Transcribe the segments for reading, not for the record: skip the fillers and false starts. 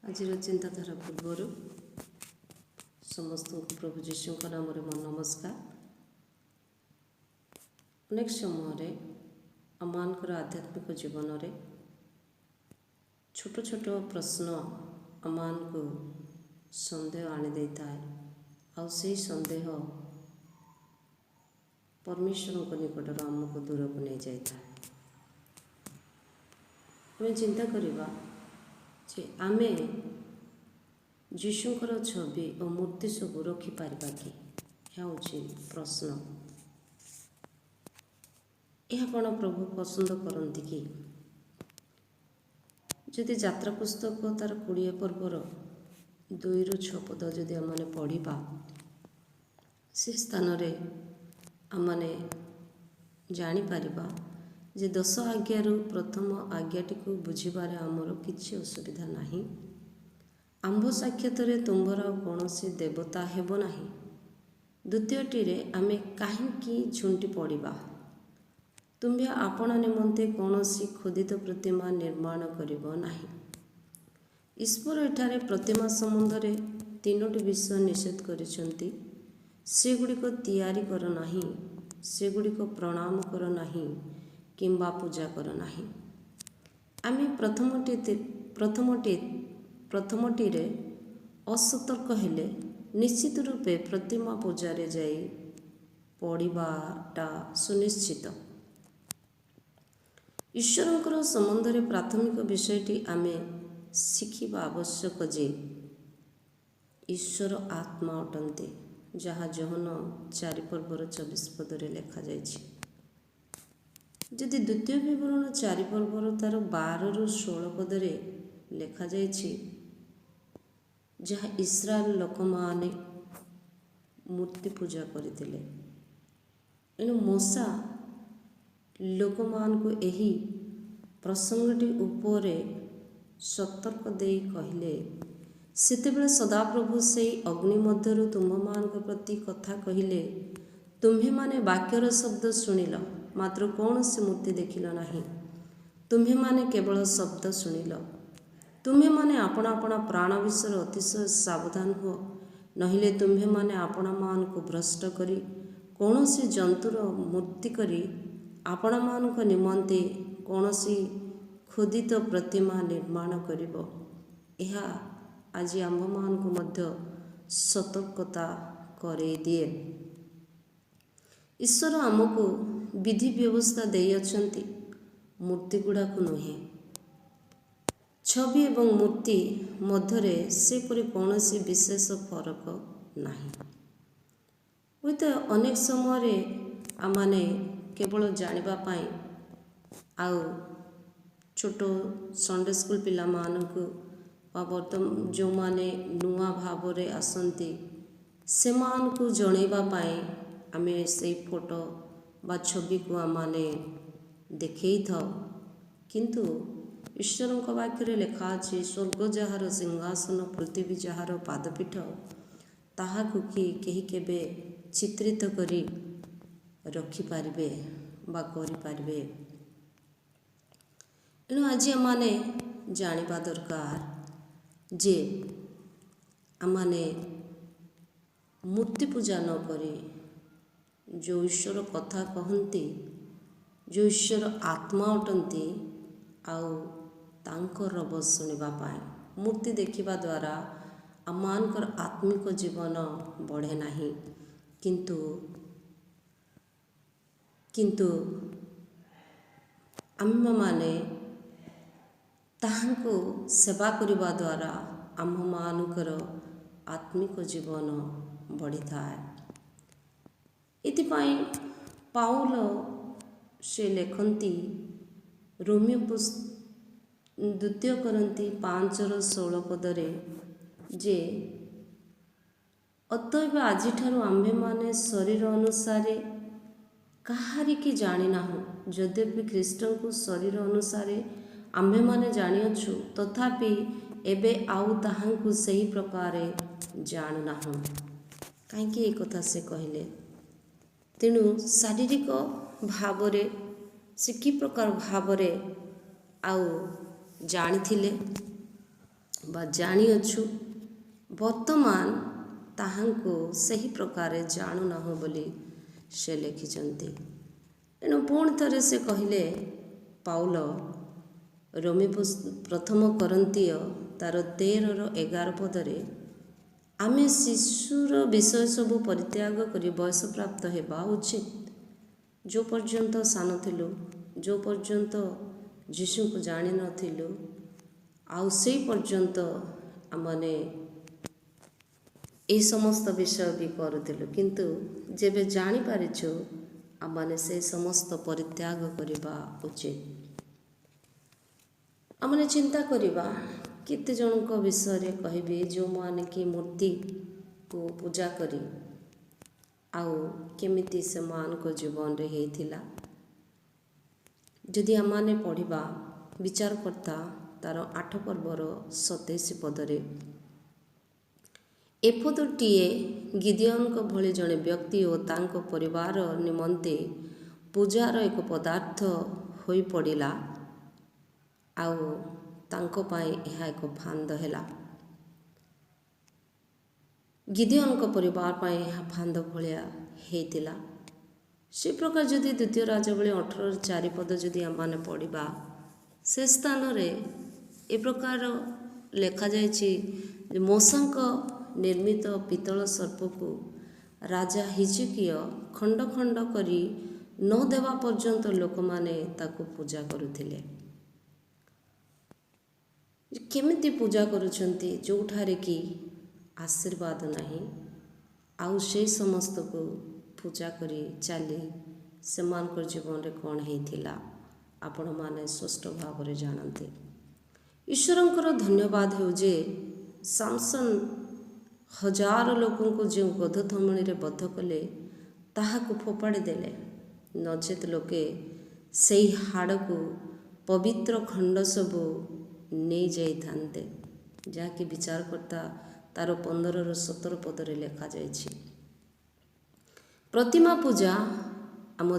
ଆଜିର ଚିନ୍ତାଧାରା ପୂର୍ବରୁ ସମସ୍ତଙ୍କୁ ପ୍ରଭୁ ଯୀଶୁଙ୍କ ନାମରେ ମୋ ନମସ୍କାର। ଅନେକ ସମୟରେ ଆମମାନଙ୍କର ଆଧ୍ୟାତ୍ମିକ ଜୀବନରେ ଛୋଟ ଛୋଟ ପ୍ରଶ୍ନ ଆମମାନଙ୍କୁ ସନ୍ଦେହ ଆଣିଦେଇଥାଏ, ଆଉ ସେଇ ସନ୍ଦେହ ପରମେଶ୍ୱରଙ୍କ ନିକଟରୁ ଆମକୁ ଦୂରକୁ ନେଇଯାଇଥାଏ। ଆମେ ଚିନ୍ତା କରିବା ଯେ ଆମେ ଯୀଶୁଙ୍କର ଛବି ଓ ମୂର୍ତ୍ତି ସବୁ ରଖିପାରିବା କି? ଏହା ହେଉଛି ପ୍ରଶ୍ନ। ଏହା କ'ଣ ପ୍ରଭୁ ପସନ୍ଦ କରନ୍ତି କି? ଯଦି ଯାତ୍ରା ପୁସ୍ତକ ତାର 20 ପର୍ବର 2ରୁ 6 ପଦ ଯଦି ଆମମାନେ ପଢ଼ିବା, ସେ ସ୍ଥାନରେ ଆମମାନେ ଜାଣିପାରିବା ଯେ ଦଶ ଆଜ୍ଞାରୁ ପ୍ରଥମ ଆଜ୍ଞାଟିକୁ ବୁଝିବାରେ ଆମର କିଛି ଅସୁବିଧା ନାହିଁ। "ଆମ୍ଭ ସାକ୍ଷାତରେ ତୁମ୍ଭର ଆଉ କୌଣସି ଦେବତା ହେବ ନାହିଁ।" ଦ୍ୱିତୀୟଟିରେ ଆମେ କାହିଁକି ଝୁଣ୍ଟି ପଡ଼ିବା? "ତୁମ୍ଭେ ଆପଣା ନିମନ୍ତେ କୌଣସି ଖୋଦିତ ପ୍ରତିମା ନିର୍ମାଣ କରିବ ନାହିଁ।" ଈଶ୍ୱର ଏଠାରେ ପ୍ରତିମା ସମ୍ବନ୍ଧରେ ତିନୋଟି ବିଷୟ ନିଷେଧ କରିଛନ୍ତି। ସେଗୁଡ଼ିକ ତିଆରି କର ନାହିଁ, ସେଗୁଡ଼ିକ ପ୍ରଣାମ କର ନାହିଁ କିମ୍ବା ପୂଜା କର ନାହିଁ। ଆମେ ପ୍ରଥମଟିରେ ଅସତର୍କ ହେଲେ ନିଶ୍ଚିତ ରୂପେ ପ୍ରତିମା ପୂଜାରେ ଯାଇ ପଡ଼ିବାଟା ସୁନିଶ୍ଚିତ। ଈଶ୍ୱରଙ୍କର ସମ୍ବନ୍ଧରେ ପ୍ରାଥମିକ ବିଷୟଟି ଆମେ ଶିଖିବା ଆବଶ୍ୟକ ଯେ ଈଶ୍ୱର ଆତ୍ମା ଅଟନ୍ତି, ଯାହା ଯୋହନ 4 ପର୍ବର 24 ପଦରେ ଲେଖାଯାଇଛି। ଯଦି ଦ୍ୱିତୀୟ ବିବରଣ 4 ପର୍ବର ତାର 12ରୁ 16 ପଦରେ ଲେଖାଯାଇଛି, ଯାହା ଇସ୍ରାଏଲ ଲୋକମାନେ ମୂର୍ତ୍ତି ପୂଜା କରିଥିଲେ। ଏଣୁ ମୋଶା ଲୋକମାନଙ୍କୁ ଏହି ପ୍ରସଙ୍ଗଟି ଉପରେ ସତର୍କ ଦେଇ କହିଲେ, "ସେତେବେଳେ ସଦାପ୍ରଭୁ ସେଇ ଅଗ୍ନି ମଧ୍ୟରୁ ତୁମ୍ଭମାନଙ୍କ ପ୍ରତି କଥା କହିଲେ। ତୁମ୍ଭେମାନେ ବାକ୍ୟର ଶବ୍ଦ ଶୁଣିଲ, ମାତ୍ର କୌଣସି ମୂର୍ତ୍ତି ଦେଖିଲ ନାହିଁ। ତୁମ୍ଭେମାନେ କେବଳ ଶବ୍ଦ ଶୁଣିଲ। ତୁମ୍ଭେମାନେ ଆପଣା ଆପଣା ପ୍ରାଣ ବିଷୟରେ ଅତିଶୟ ସାବଧାନ ହୁଅ, ନହିଲେ ତୁମ୍ଭେମାନେ ଆପଣାମାନଙ୍କୁ ଭ୍ରଷ୍ଟ କରି କୌଣସି ଜନ୍ତୁର ମୂର୍ତ୍ତି କରି ଆପଣାମାନଙ୍କ ନିମନ୍ତେ କୌଣସି ଖୋଦିତ ପ୍ରତିମା ନିର୍ମାଣ କରିବ।" ଏହା ଆଜି ଆମ୍ଭମାନଙ୍କୁ ମଧ୍ୟ ସତର୍କତା କରେଇ ଦିଏ। ଈଶ୍ୱର ଆମକୁ ବିଧି ବ୍ୟବସ୍ଥା ଦେଇଅଛନ୍ତି, ମୂର୍ତ୍ତି ଗୁଡ଼ାକୁ ନୁହେଁ। ଛବି ଏବଂ ମୂର୍ତ୍ତି ମଧ୍ୟରେ ସେପରି କୌଣସି ବିଶେଷ ଫରକ ନାହିଁ। ହୁଏତ ଅନେକ ସମୟରେ ଆମମାନେ କେବଳ ଜାଣିବା ପାଇଁ ଆଉ ଛୋଟ ସଣ୍ଡେ ସ୍କୁଲ ପିଲାମାନଙ୍କୁ ବା ବର୍ତ୍ତମାନ ଯେଉଁମାନେ ନୂଆ ଭାବରେ ଆସନ୍ତି, ସେମାନଙ୍କୁ ଜଣେଇବା ପାଇଁ ଆମେ ସେଇ ଫଟୋ ବା ଛବିକୁ ଆମମାନେ ଦେଖେଇଥାଉ। କିନ୍ତୁ ଈଶ୍ୱରଙ୍କ ବାକ୍ୟରେ ଲେଖା ଅଛି, ସ୍ୱର୍ଗ ଯାହାର ସିଂହାସନ, ପୃଥିବୀ ଯାହାର ପାଦପୀଠ, ତାହାକୁ କି କେହି କେବେ ଚିତ୍ରିତ କରି ରଖିପାରିବେ ବା କରିପାରିବେ? ଏଣୁ ଆଜି ଆମମାନେ ଜାଣିବା ଦରକାର ଯେ ଆମମାନେ ମୂର୍ତ୍ତି ପୂଜା ନ କରି ଯେଉଁ ଈଶ୍ୱର କଥା କହନ୍ତି, ଯେଉଁ ଈଶ୍ୱର ଆତ୍ମା ଅଟନ୍ତି, ଆଉ ତାଙ୍କ ରବ ଶୁଣିବା ପାଇଁ। ମୂର୍ତ୍ତି ଦେଖିବା ଦ୍ୱାରା ଆମମାନଙ୍କର ଆତ୍ମିକ ଜୀବନ ବଢ଼େ ନାହିଁ, କିନ୍ତୁ ଆମ୍ଭେମାନେ ତାହାଙ୍କୁ ସେବା କରିବା ଦ୍ୱାରା ଆମ୍ଭମାନଙ୍କର ଆତ୍ମିକ ଜୀବନ ବଢ଼ିଥାଏ। ଏଥିପାଇଁ ପାଉଲ ସେ ଲେଖନ୍ତି, ରୋମୀୟ ଦ୍ୱିତୀୟ କରିନ୍ଥୀୟ 5ର 16 ପଦରେ ଯେ, "ଅତଏବ ଆଜିଠାରୁ ଆମ୍ଭେମାନେ ଶରୀର ଅନୁସାରେ କାହାରିକି ଜାଣିନାହୁଁ। ଯଦ୍ୟପି ଖ୍ରୀଷ୍ଟଙ୍କୁ ଶରୀର ଅନୁସାରେ ଆମ୍ଭେମାନେ ଜାଣିଅଛୁ, ତଥାପି ଏବେ ଆଉ ତାହାଙ୍କୁ ସେହି ପ୍ରକାରେ ଜାଣୁନାହୁଁ।" କାହିଁକି ଏ କଥା ସେ କହିଲେ? ତେଣୁ ଶାରୀରିକ ଭାବରେ ସେ କି ପ୍ରକାର ଭାବରେ ଆଉ ଜାଣିଥିଲେ ବା ଜାଣିଅଛୁ, ବର୍ତ୍ତମାନ ତାହାଙ୍କୁ ସେହି ପ୍ରକାରେ ଜାଣୁନାହୁଁ ବୋଲି ସେ ଲେଖିଛନ୍ତି। ଏଣୁ ପୁଣି ଥରେ ସେ କହିଲେ, ପାଉଲ ରୋମୀ ପ୍ରଥମ କରିନ୍ଥୀୟ ତାର 13ର 11 ପଦରେ, ଆମେ ଶିଶୁର ବିଷୟ ସବୁ ପରିତ୍ୟାଗ କରି ବୟସ ପ୍ରାପ୍ତ ହେବା ଉଚିତ। ଯେଉଁ ପର୍ଯ୍ୟନ୍ତ ସାନ ଥିଲୁ, ଯେଉଁ ପର୍ଯ୍ୟନ୍ତ ଯୀଶୁଙ୍କୁ ଜାଣିନଥିଲୁ, ଆଉ ସେଇ ପର୍ଯ୍ୟନ୍ତ ଆମମାନେ ଏହି ସମସ୍ତ ବିଷୟ ବି କରୁଥିଲୁ। କିନ୍ତୁ ଯେବେ ଜାଣିପାରିଛୁ, ଆମମାନେ ସେ ସମସ୍ତ ପରିତ୍ୟାଗ କରିବା ଉଚିତ। ଆମମାନେ ଚିନ୍ତା କରିବା, କେତେ ଜଣଙ୍କ ବିଷୟରେ କହିବି, ଯେଉଁମାନେ କି ମୂର୍ତ୍ତିକୁ ପୂଜା କରି ଆଉ କେମିତି ସେମାନଙ୍କ ଜୀବନରେ ହେଇଥିଲା। ଯଦି ଆମମାନେ ପଢ଼ିବା ବିଚାରକର୍ତ୍ତା ତାର 8 ପର୍ବର 27 ପଦରେ, ଏଫୋଦଟିଏ ଗିଦିଅନଙ୍କ ଭଳି ଜଣେ ବ୍ୟକ୍ତି ଓ ତାଙ୍କ ପରିବାର ନିମନ୍ତେ ପୂଜାର ଏକ ପଦାର୍ଥ ହୋଇପଡ଼ିଲା ଆଉ ତାଙ୍କ ପାଇଁ ଏହା ଏକ ଫାନ୍ଦ ହେଲା। ଗିଦିଅନଙ୍କ ପରିବାର ପାଇଁ ଏହା ଫାନ୍ଦ ଭଳିଆ ହେଇଥିଲା। ସେ ପ୍ରକାର ଯଦି ଦ୍ୱିତୀୟ ରାଜାବଳୀ 18ର 4 ପଦ ଯଦି ଆମମାନେ ପଢ଼ିବା, ସେ ସ୍ଥାନରେ ଏ ପ୍ରକାର ଲେଖାଯାଇଛି ଯେ ମୋଶାଙ୍କ ନିର୍ମିତ ପିତ୍ତଳ ସର୍ପକୁ ରାଜା ହିଜକିୟ ଖଣ୍ଡ ଖଣ୍ଡ କରି ନ ଦେବା ପର୍ଯ୍ୟନ୍ତ ଲୋକମାନେ ତାକୁ ପୂଜା କରୁଥିଲେ। କେମିତି ପୂଜା କରୁଛନ୍ତି, ଯେଉଁଠାରେ କି ଆଶୀର୍ବାଦ ନାହିଁ? ଆଉ ସେଇ ସମସ୍ତକୁ ପୂଜା କରି ଚାଲି ସେମାନଙ୍କର ଜୀବନରେ କ'ଣ ହେଇଥିଲା, ଆପଣମାନେ ସ୍ପଷ୍ଟ ଭାବରେ ଜାଣନ୍ତି। ଈଶ୍ୱରଙ୍କର ଧନ୍ୟବାଦ ହେଉ ଯେ ସାମସନ୍ ହଜାର ଲୋକଙ୍କୁ ଯେଉଁ ଗଧ ଥମଣିରେ ବଦ୍ଧ କଲେ, ତାହାକୁ ଫୋପାଡ଼ି ଦେଲେ। ନଚେତ ଲୋକେ ସେଇ ହାଡ଼କୁ ପବିତ୍ର ଖଣ୍ଡ ସବୁ ନେଇଯାଇଥାନ୍ତେ, ଯାହାକି ବିଚାରକର୍ତ୍ତା ତାର 15ର 17 ପଦରେ ଲେଖାଯାଇଛି। ପ୍ରତିମା ପୂଜା ଆମ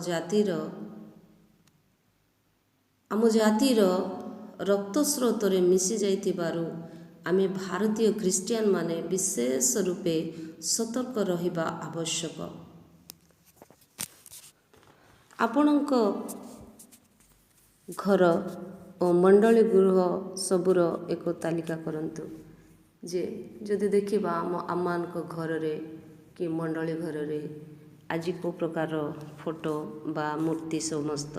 ଜାତିର ରକ୍ତସ୍ରୋତରେ ମିଶି ଯାଇଥିବାରୁ ଆମେ ଭାରତୀୟ ଖ୍ରୀଷ୍ଟିଆନ ମାନେ ବିଶେଷ ରୂପେ ସତର୍କ ରହିବା ଆବଶ୍ୟକ। ଆପଣଙ୍କ ଘର ଓ ମଣ୍ଡଳୀ ଗୃହ ସବୁର ଏକ ତାଲିକା କରନ୍ତୁ ଯେ ଯଦି ଦେଖିବା, ଆମମାନଙ୍କ ଘରରେ କି ମଣ୍ଡଳୀ ଘରରେ ଆଜି କେଉଁ ପ୍ରକାର ଫଟୋ ବା ମୂର୍ତ୍ତି ସମସ୍ତ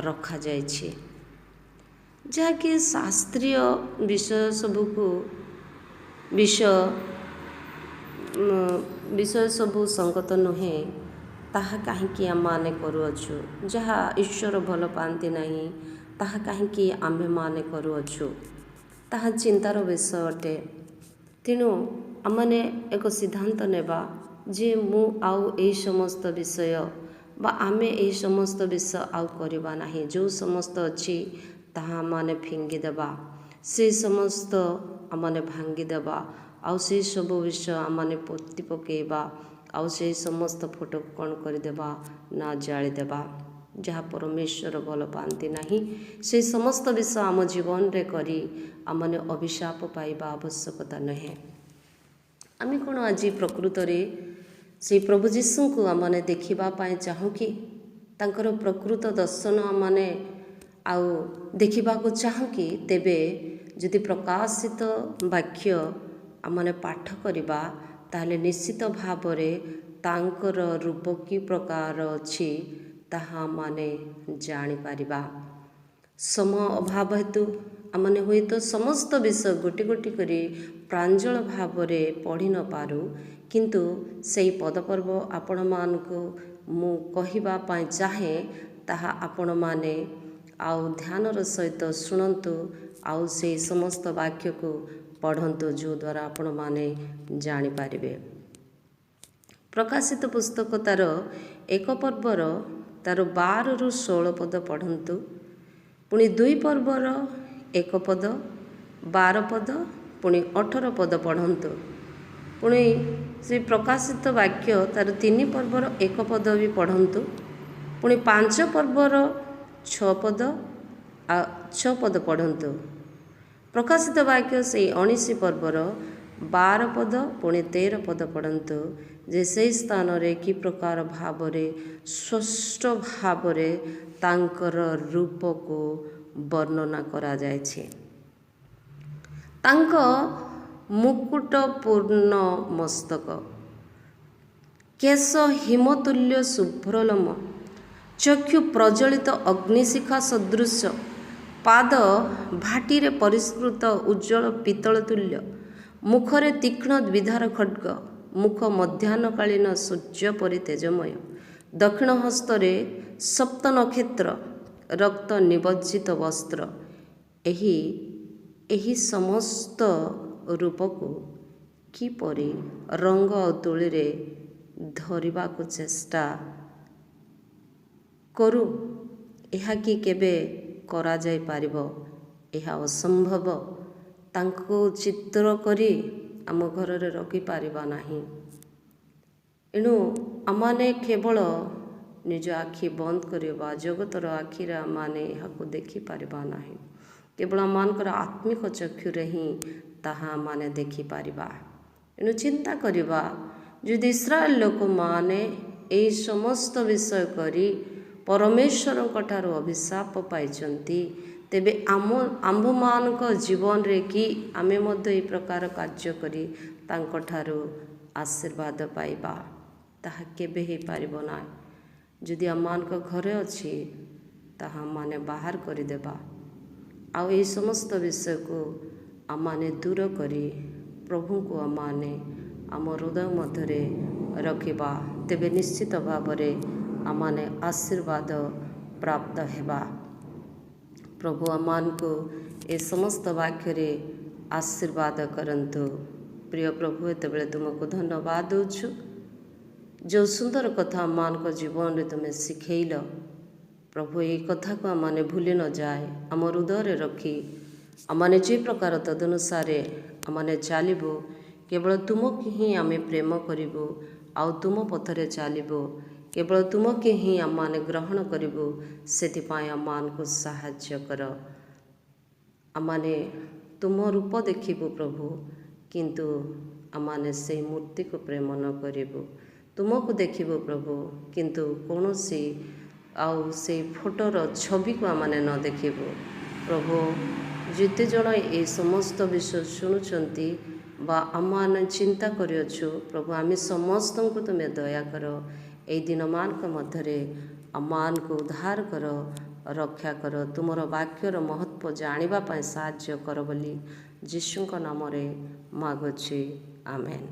ରଖାଯାଇଛି, ଯାହାକି ଶାସ୍ତ୍ରୀୟ ବିଷୟ ସବୁକୁ ବିଷୟ ସବୁ ସଙ୍ଗତ ନୁହେଁ, ତାହା କାହିଁକି ଆମମାନେ କରୁଅଛୁ? ଯାହା ଈଶ୍ୱର ଭଲ ପାଆନ୍ତି ନାହିଁ, ତାହା କାହିଁକି ଆମ୍ଭେମାନେ କରୁଅଛୁ, ତାହା ଚିନ୍ତାର ବିଷୟ ଅଟେ। ତେଣୁ ଆମମାନେ ଏକ ସିଦ୍ଧାନ୍ତ ନେବା ଯେ ମୁଁ ଆଉ ଏହି ସମସ୍ତ ବିଷୟ ବା ଆମେ ଏହି ସମସ୍ତ ବିଷୟ ଆଉ କରିବା ନାହିଁ। ଯେଉଁ ସମସ୍ତ ଅଛି, ତାହା ଆମମାନେ ଫିଙ୍ଗିଦେବା, ସେ ସମସ୍ତ ଆମମାନେ ଭାଙ୍ଗିଦେବା, ଆଉ ସେଇ ସବୁ ବିଷୟ ଆମମାନେ ପୋତି ପକାଇବା, ଆଉ ସେଇ ସମସ୍ତ ଫଟୋକୁ କ'ଣ କରିଦେବା ନା ଜାଳିଦେବା। ଯାହା ପରମେଶ୍ୱର ଭଲ ପାଆନ୍ତି ନାହିଁ, ସେଇ ସମସ୍ତ ବିଷୟ ଆମ ଜୀବନରେ କରି ଆମମାନେ ଅଭିଶାପ ପାଇବା ଆବଶ୍ୟକତା ନୁହେଁ। ଆମେ କ'ଣ ଆଜି ପ୍ରକୃତରେ ସେଇ ପ୍ରଭୁ ଯୀଶୁଙ୍କୁ ଆମମାନେ ଦେଖିବା ପାଇଁ ଚାହୁଁ କି? ତାଙ୍କର ପ୍ରକୃତ ଦର୍ଶନ ଆମମାନେ ଆଉ ଦେଖିବାକୁ ଚାହୁଁ କି? ତେବେ ଯଦି ପ୍ରକାଶିତ ବାକ୍ୟ ଆମମାନେ ପାଠ କରିବା, ତାହେଲେ ନିଶ୍ଚିତ ଭାବରେ ତାଙ୍କର ରୂପ କି ପ୍ରକାର ଅଛି, ତାହା ଆମମାନେ ଜାଣିପାରିବା। ସମୟ ଅଭାବ ହେତୁ ଆମମାନେ ହୁଏତ ସମସ୍ତ ବିଷୟ ଗୋଟି ଗୋଟି କରି ପ୍ରାଞ୍ଜଳ ଭାବରେ ପଢ଼ି ନପାରୁ, କିନ୍ତୁ ସେଇ ପଦପର୍ବ ଆପଣମାନଙ୍କୁ ମୁଁ କହିବା ପାଇଁ ଚାହେଁ, ତାହା ଆପଣମାନେ ଆଉ ଧ୍ୟାନର ସହିତ ଶୁଣନ୍ତୁ ଆଉ ସେଇ ସମସ୍ତ ବାକ୍ୟକୁ ପଢ଼ନ୍ତୁ, ଯେଉଁଦ୍ୱାରା ଆପଣମାନେ ଜାଣିପାରିବେ। ପ୍ରକାଶିତ ପୁସ୍ତକ ତାର 1 ପର୍ବର ତାର 12ରୁ 16 ପଦ ପଢ଼ନ୍ତୁ। ପୁଣି 2 ପର୍ବର 1 ପଦ, 12 ପଦ, ପୁଣି 18 ପଦ ପଢ଼ନ୍ତୁ। ପୁଣି ସେ ପ୍ରକାଶିତ ବାକ୍ୟ ତାର 3 ପର୍ବର 1 ପଦ ବି ପଢ଼ନ୍ତୁ। ପୁଣି 5 ପର୍ବର 6 ପଦ ଆଉ 6 ପଦ ପଢ଼ନ୍ତୁ। ପ୍ରକାଶିତ ବାକ୍ୟ ସେଇ 19 ପର୍ବର 12 ପଦ ପୁଣି 13 ପଦ ପଢ଼ନ୍ତୁ ଯେ ସେହି ସ୍ଥାନରେ କି ପ୍ରକାର ଭାବରେ ସ୍ପଷ୍ଟ ଭାବରେ ତାଙ୍କର ରୂପକୁ ବର୍ଣ୍ଣନା କରାଯାଇଛି। ତାଙ୍କ ମୁକୁଟପୂର୍ଣ୍ଣ ମସ୍ତକ, କେଶ ହିମତୁଲ୍ୟ ଶୁଭ୍ରଲୋମ, ଚକ୍ଷୁ ପ୍ରଜ୍ୱଳିତ ଅଗ୍ନିଶିଖା ସଦୃଶ, ପାଦ ଭାଟିରେ ପରିଷ୍କୃତ ଉଜ୍ଜଳ ପିତ୍ତଳ ତୁଲ୍ୟ, ମୁଖରେ ତୀକ୍ଷ୍ଣ ଦ୍ୱିଧାର ଖଡ଼୍ଗ, ମୁଖ ମଧ୍ୟାହ୍ନକାଳୀନ ସୂର୍ଯ୍ୟ ପରି ତେଜମୟ, ଦକ୍ଷିଣ ହସ୍ତରେ ସପ୍ତ ନକ୍ଷତ୍ର, ରକ୍ତ ନିମଜ୍ଜିତ ବସ୍ତ୍ର। ଏହି ସମସ୍ତ ରୂପକୁ କିପରି ରଙ୍ଗ ଆଉ ତୂଳୀରେ ଧରିବାକୁ ଚେଷ୍ଟା କରୁ, ଏହା କି କେବେ କରାଯାଇପାରିବ? ଏହା ଅସମ୍ଭବ। ତାଙ୍କୁ ଚିତ୍ର କରି ଆମ ଘରରେ ରଖିପାରିବା ନାହିଁ। ଏଣୁ ଆମମାନେ କେବଳ ନିଜ ଆଖି ବନ୍ଦ କରିବା, ଜଗତର ଆଖିରେ ଆମମାନେ ଏହାକୁ ଦେଖିପାରିବା ନାହିଁ। କେବଳ ଆମମାନଙ୍କର ଆତ୍ମିକ ଚକ୍ଷୁରେ ହିଁ ତାହା ଆମମାନେ ଦେଖିପାରିବା। ଏଣୁ ଚିନ୍ତା କରିବା, ଯଦି ଇସ୍ରାଏଲ ଲୋକମାନେ ଏହି ସମସ୍ତ ବିଷୟ କରି ପରମେଶ୍ୱରଙ୍କ ଠାରୁ ଅଭିଶାପ ପାଇଛନ୍ତି, ତେବେ ଆମ୍ଭମାନଙ୍କ ଜୀବନରେ କି ଆମେ ମଧ୍ୟ ଏହି ପ୍ରକାର କାର୍ଯ୍ୟ କରି ତାଙ୍କଠାରୁ ଆଶୀର୍ବାଦ ପାଇବା? ତାହା କେବେ ହେଇପାରିବ ନାହିଁ। ଯଦି ଆମମାନଙ୍କ ଘରେ ଅଛି, ତାହା ଆମମାନେ ବାହାର କରିଦେବା ଆଉ ଏହି ସମସ୍ତ ବିଷୟକୁ ଆମମାନେ ଦୂର କରି ପ୍ରଭୁଙ୍କୁ ଆମମାନେ ଆମ ହୃଦୟ ମଧ୍ୟରେ ରଖିବା, ତେବେ ନିଶ୍ଚିତ ଭାବରେ ଆମମାନେ ଆଶୀର୍ବାଦ ପ୍ରାପ୍ତ ହେବା। ପ୍ରଭୁ ଆମମାନଙ୍କୁ ଏ ସମସ୍ତ ବାକ୍ୟରେ ଆଶୀର୍ବାଦ କରନ୍ତୁ। ପ୍ରିୟ ପ୍ରଭୁ, ଏତେବେଳେ ତୁମକୁ ଧନ୍ୟବାଦ ଦେଉଛୁ, ଯେଉଁ ସୁନ୍ଦର କଥା ଆମମାନଙ୍କ ଜୀବନରେ ତୁମେ ଶିଖେଇଲ। ପ୍ରଭୁ, ଏହି କଥାକୁ ଆମମାନେ ଭୁଲି ନଯାଏ ଆମ ହୃଦୟରେ ରଖି ଆମମାନେ ଯେ ପ୍ରକାର ତଦନୁସାରେ ଆମମାନେ ଚାଲିବୁ, କେବଳ ତୁମକୁ ହିଁ ଆମେ ପ୍ରେମ କରିବୁ ଆଉ ତୁମ ପଥରେ ଚାଲିବୁ, କେବଳ ତୁମକୁ ହିଁ ଆମମାନେ ଗ୍ରହଣ କରିବୁ, ସେଥିପାଇଁ ଆମମାନଙ୍କୁ ସାହାଯ୍ୟ କର। ଆମମାନେ ତୁମ ରୂପ ଦେଖିବୁ ପ୍ରଭୁ, କିନ୍ତୁ ଆମମାନେ ସେଇ ମୂର୍ତ୍ତିକୁ ପ୍ରେମ ନ କରିବୁ। ତୁମକୁ ଦେଖିବୁ ପ୍ରଭୁ, କିନ୍ତୁ କୌଣସି ଆଉ ସେଇ ଫଟୋର ଛବିକୁ ଆମମାନେ ନ ଦେଖିବୁ। ପ୍ରଭୁ, ଯେତେ ଜଣ ଏ ସମସ୍ତ ବିଷୟ ଶୁଣୁଛନ୍ତି ବା ଆମମାନେ ଚିନ୍ତା କରିଅଛୁ, ପ୍ରଭୁ, ଆମେ ସମସ୍ତଙ୍କୁ ତୁମେ ଦୟା କର। ଏଇ ଦିନମାନଙ୍କ ମଧ୍ୟରେ ଆମମାନଙ୍କୁ ଉଦ୍ଧାର କର, ରକ୍ଷା କର, ତୁମର ବାକ୍ୟର ମହତ୍ଵ ଜାଣିବା ପାଇଁ ସାହାଯ୍ୟ କର ବୋଲି ଯୀଶୁଙ୍କ ନାମରେ ମାଗୁଛି, ଆମେନ୍।